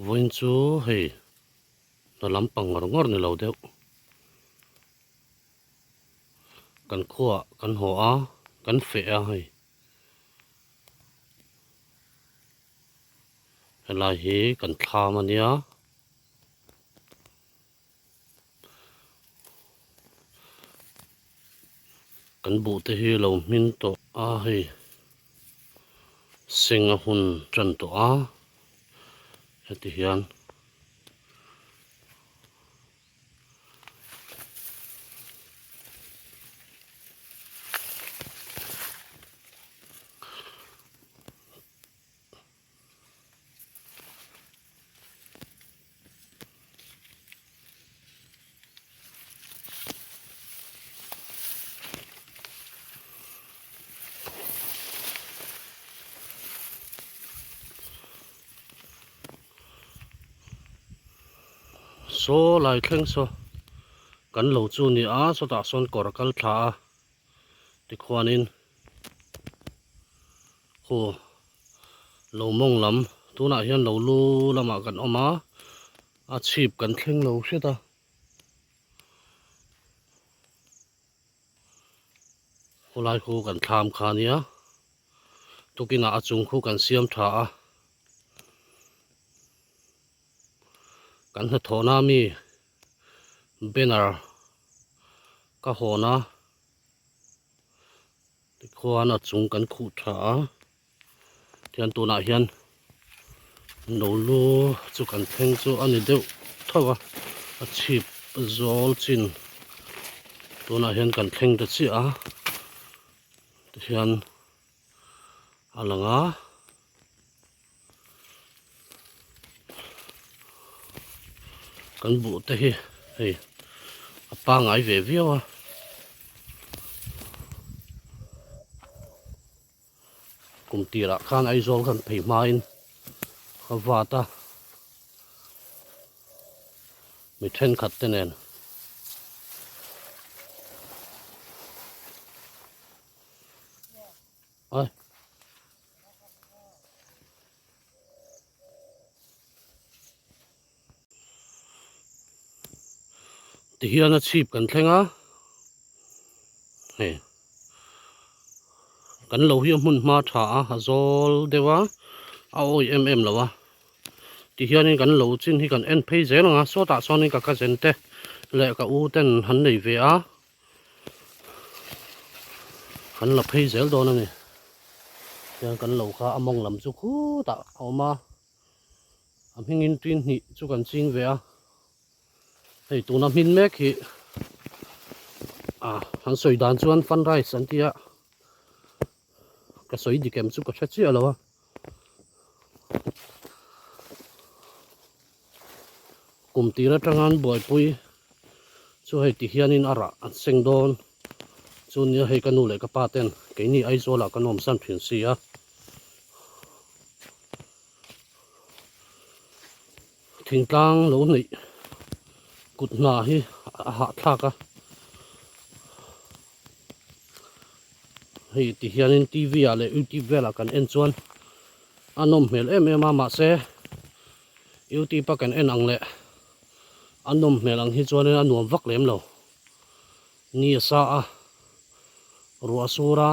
Vawiin chu hei hna lampang ngawr ngawr ni lo deuh kan khuaah kan haw a kan feh a hei helai hi kan thlam a nia. Kan buh te hi lo hmin tawh a hei seng a hun tan tawh a heti hian Saw lai thleng saw kan lo chu ni a sawtah sawn kawr a kal thla a tikhuanin Khu lo mawng lam tunah hian lo lu lamah kan awm a, a chhip kan thleng lo hret a. Khawlai khu kan thlam kha nia, tukinah a chung khu kan siam tha a. Kan hnathawhna mi banner ka hawn a. Tikhuan a chung kan khuh tha a, tihian tunah hian no lu chu kan thleng chu a ni deuh tho a, a chhip zawl chin tunah hian kan thleng ta chiah a, tihian a lang a. Kan buh te hi hei a pangai ve viau a. Kum tirah khan Aizawl khan phei hmain ka vat a, mi thenkhat te nen. Ai. Tihian a chhip kan thleng a, hei kan lo hi a hmun hma tha a, a zawl deuh a, a awih em em lo a, tihianin kan lo chin hi kan en phei zel ang a, sawtah sawnin ka cousin te leh ka u ten han nei ve a. Kan la phei zel dawn a ni. Tihian kan lo kha a mawng lam chu khutah a awm a, a hmingin tin hnih chu kan ching ve a. Hei tuna hmin mek hi ah an sawi dan chuan fun rice an ti a, ka sawi dik em chu ka hre chiah lo a. Kum tir atanga an buaipui chu hei ti hianin a rah an seng dawn chu nia hei ka nu leh ka pa ten keini Aizawl ah kan awmsan thin si a. Thingtlang lo neih kut hna hi a hahthlak a, hei ti hianin T_V ah leh youtube velah kan en chuan a nawm hmel em em a mahse youtube a kan en ang leh a nawm hmel ang hi chuanin a nuam vak lem lo ni a sa a ruah a sur a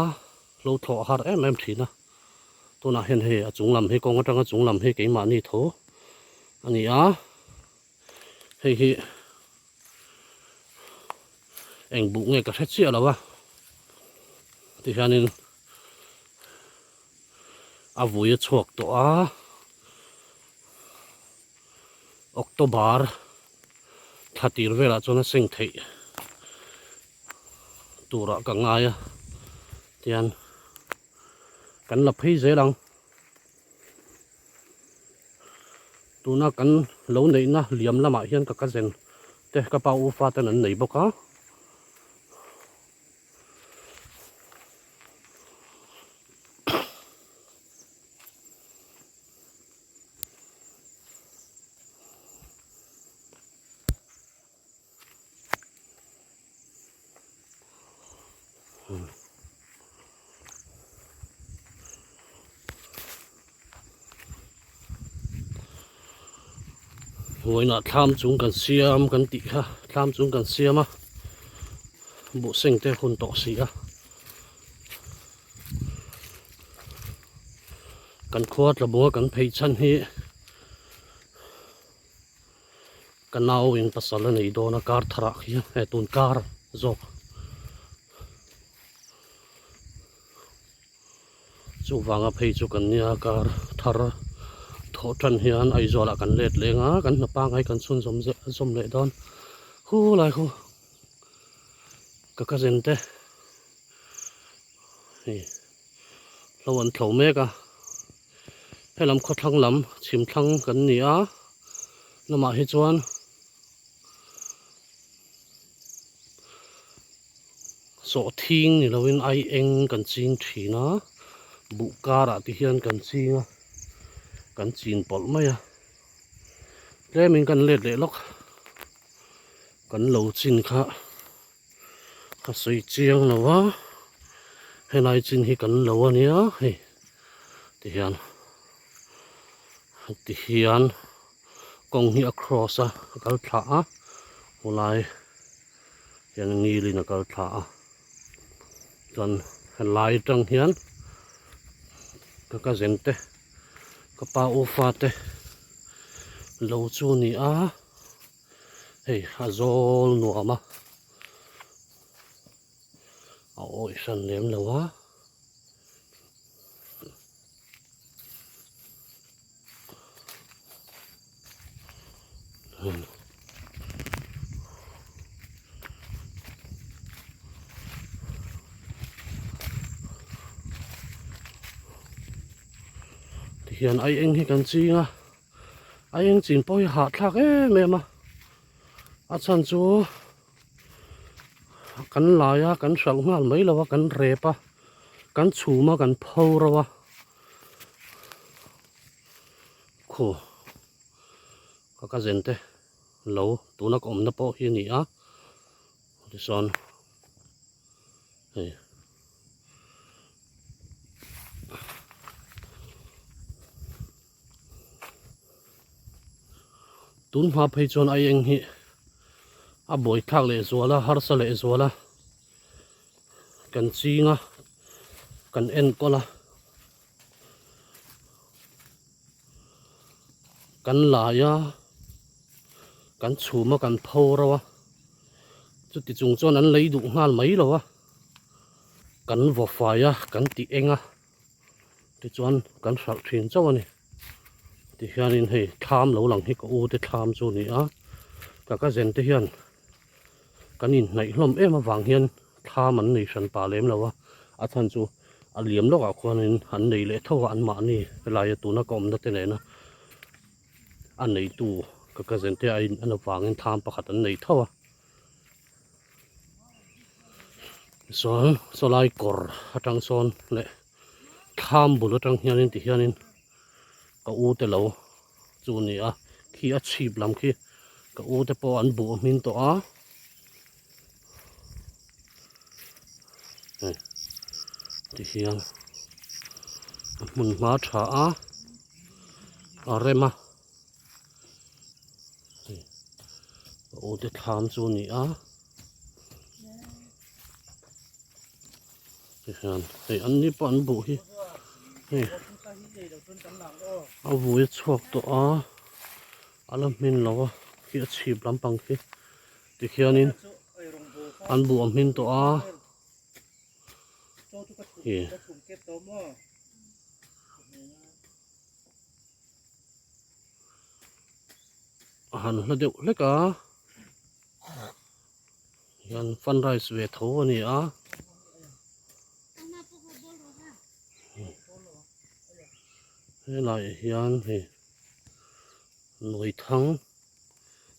lo thlawh a har em em thin a tunah hian hei a chung lam hi kawng atanga chung lam hi keimahni tho a ni a hei hi eng buh nge ka hre chiah lo a tihianin a vui a chhuak tawh a October thla tir velah chuan a seng theih turah ka ngai a tian kan la phei zel ang tuna kan lo neihna liam lamah hian ka cousin te ka pa ufa ten an nei bawk a. Vawiinah thlam chung kan siam kan tih kha thlam chung kan siam a buh seng te a hun tawh si a kan khua tla bunga kan phei chhan hi ka nau in pasal a nei dawn a kar tharah khian he tun kar zawk. Chuvanga phei chu kan nia kar thar thawh tan hian Aizawl ah kan let leng a kan hna pangai kan chhun zawm zeh zawm leh dawn hu lai khu ka cousin te hei hlo an thlo mek a helam khawthlang lam chhim thlang kan ni a lamah hi chuan. Sawhthing ni lovin ai eng kan ching thin a, buh karah te hian kan ching a, kan chin pawlh mai a, tlemin kan let leh lawk, kan lo chin kha ka sawi chiang lo a, helai chin hi kan lo a nia hei tihian tihian kawng hi a cross a a kal thla a khawlai. Hian ngilin a kal thla a chuan helai atang hian ka cousin te ka pa u fate lo chu a ni a hei a zawl nuam a a awih hran lem lo a. Tihian ai eng hi kan ching a ai eng chin pawh hi hahthlak em em a a chhan chu kan lai a kan hralh nghal mai lo a kan rep a kan chhum a kan pho ro a. Khu ka cousin te lo tuna ka awmna pawh hi a ni a tichuan hei tun hma phei chuan ai eng hi a buai thlak leh zual a harsa leh zual a kan ching a kan enkawl a. Kan lai a, kan chhum a, kan pho reuh a, chuti chung chuan an lei duh nghal mai lo a, kan vaw fai a, kan ti eng a, tichuan kan hralh thin chauh a ni. Tihianin hei thlam lo lang hi ka u te thlam chu a ni a, ka cousin te hian kan inhnaih hlawm em avang hian thlam an nei hran pah lem lo a, a chhan chu a liam lawkah khuanin an nei leh tho a anmahni helaia tuna ka awmna te nena a neitu ka cousin te a in en avangin thlam pakhat an nei tho a chuan sawlai kawr atang sawn leh thlam bul atang hianin tihianin ka u te lo chu a ni a khi a chhip lam khi ka u te pawh an buh hmin tawh a hei tihian a hmun hma tha a a rem a hei ka u te thlam chu a ni a tihian hei an ni pawh an buh hi hei a vui a chhuak tawh a a la hmin lo a khi a chhip lampang khi tikhianin an buh a hmin tawh a ih. A han hla deuh hlek a. Hian fun rice ve tho a ni a. Helaiah hian hei nawi thang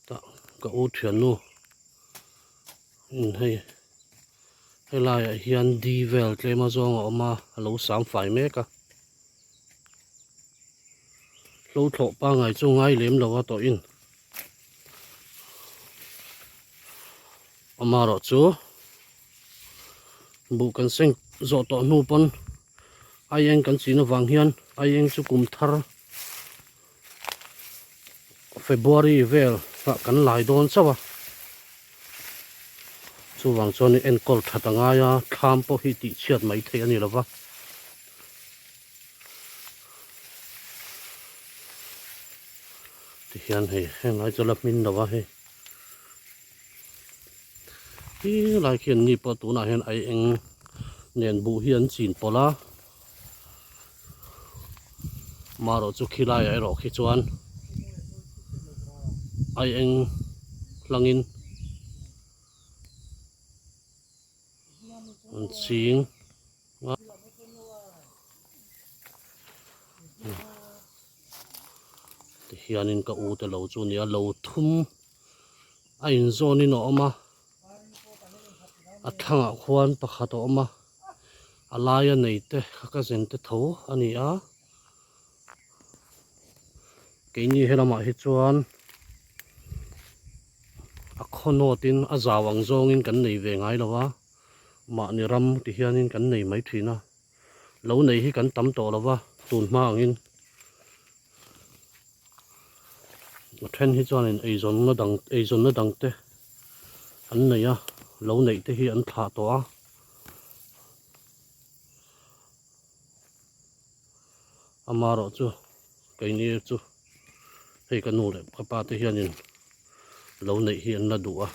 tah ka u thiannu in hei helaiah hian di vel tlem azawng a awm a a lo sam fai mek a. Hlo thlawh pangngai chu ngai lem lo a tawhin amaherawh chu buh kan seng zawh tawh hnu pawn aieng kan chin avang hian aieng chu kum thar. February vel ah kan lai dawn chauh a, chuvang chuan enkawl that a ngai a, thlam pawh hi tih chhiat mai theih a ni lova. Tihian hei heng lai chu la hmin lo a hei ti lai khian ni pawh tunah hian ai eng nen buh hi an chin pawlh a marawh chu khilaiah erawh khi chuan ai eng hlangin an ching. Tihianin ka u te lo chu nia lo thum a inzawnin a awm a a thlangah khuan pakhat a awm a a laia nei te kha ka zen te tho a ni a keini helamah hi chuan a khaw nawtin a zau ang zawngin kan nei ve ngai lo a. Mahni ram ti hianin kan nei mai thin a, lo nei hi kan tam tawh lo va, tun hma angin a then hi chuanin eizawnna dang eizawnna dang te an nei a, lo neih te hi an thlah tawh a. Amaherawhchu keini chu hei ka nu leh ka pa te hianin lo neih hi an la duh a.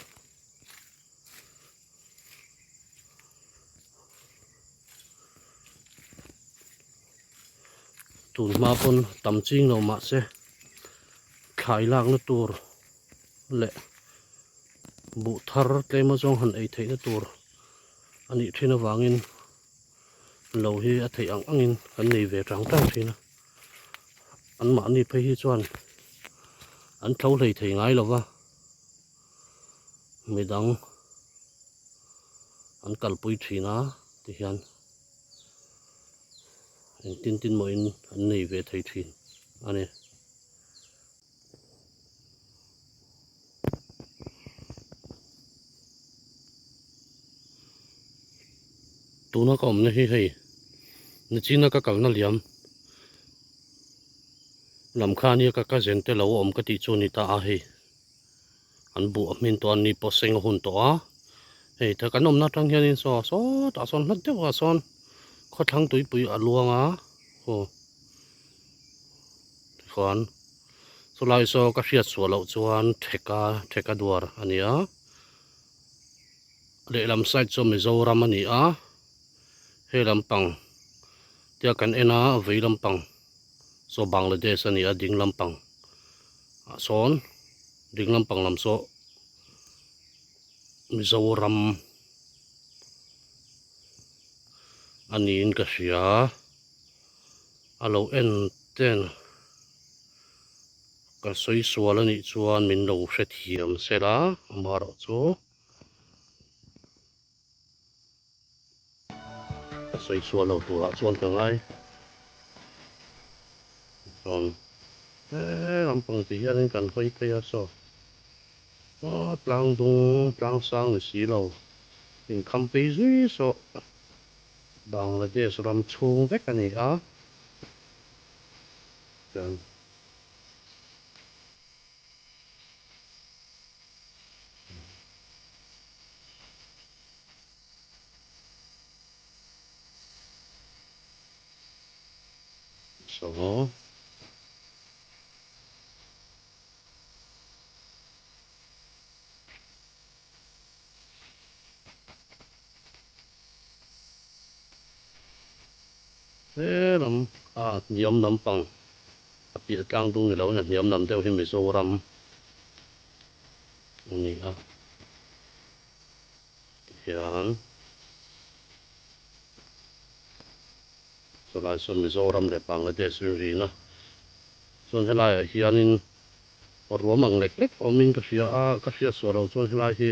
Tun hma pawn tam ching lo mah se thlai lakna tur leh buh thar tlem azawng han ei theihna tur a nih thin avangin lo hi a theih ang angin kan nei ve tang tang thin a anmahni phei hi chuan an tho hlei thei ngai lo va. Midang an kalpui thin a tihian engtin tin mawhin an nei ve thei thin a ni. Tuna ka awmna hi hei nichina ka kalna liam lam kha ania ka cousin te lo awm ka tih chu a ni ta a hei. An buh a hmin tawh a ni pawh seng a hun tawh a hei ta kan awmna atang hianin saw sawtah sawn hlat deuhah sawn khawthlang tuipui a luang a aw tikhuan chulai saw ka hriat suah loh chuan theka theka duar a ni a lehlam side chu Mizoram a ni a hei lampang tia kan en a vei lampang saw Bangladesh a ni a ding lampang ah sawn ding lampang lam saw Mizoram a niin ka hria a lo en ten ka sawi sual a nih chuan min lo hrethiam sela amaherawhchu. Ka sawi chhuah lo turah chuan ka ngai. Chuan he lampang ti hianin kan hawi phei a saw aw tlang dung tlang sang ni si lo inkham phei zui saw Bangladesh ram chhung vek a ni a chuan. So He lam a hniam lampang a piah tlang dung ni lo in a hniam lam deuh hi Mizoram a ni a. Tihian chulai sawn Mizoram leh Bangladesh rinrina chuan helaiah hianin ruam ang lek lek awmin ka hria a, ka hriat suah lo chuan helai hi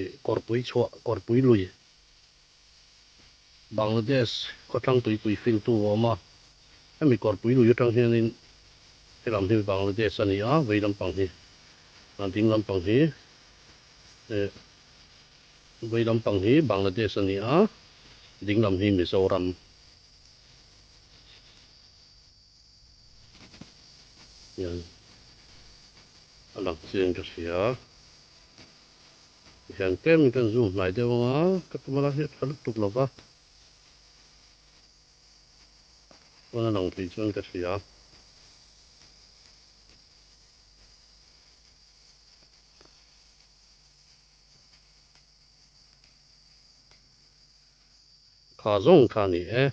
ih kawrpui chhuah kawrpui lui Bangladesh khawthlang tuipui fintu a awm a, hemi kawrpui lui atang hianin helam hi Bangladesh a ni a, vei lampang hi a ding lampang hi eh vei lampang hi Bangladesh a ni a, ding lam hi Mizoram. Hian a lang chiang ka hria tihian tlem in kan zoom hnai deuh ang a ka tum a lai hi a tha lutuk lo va chuan a lang thei chuan ka hria. Kha zawng kha a ni e.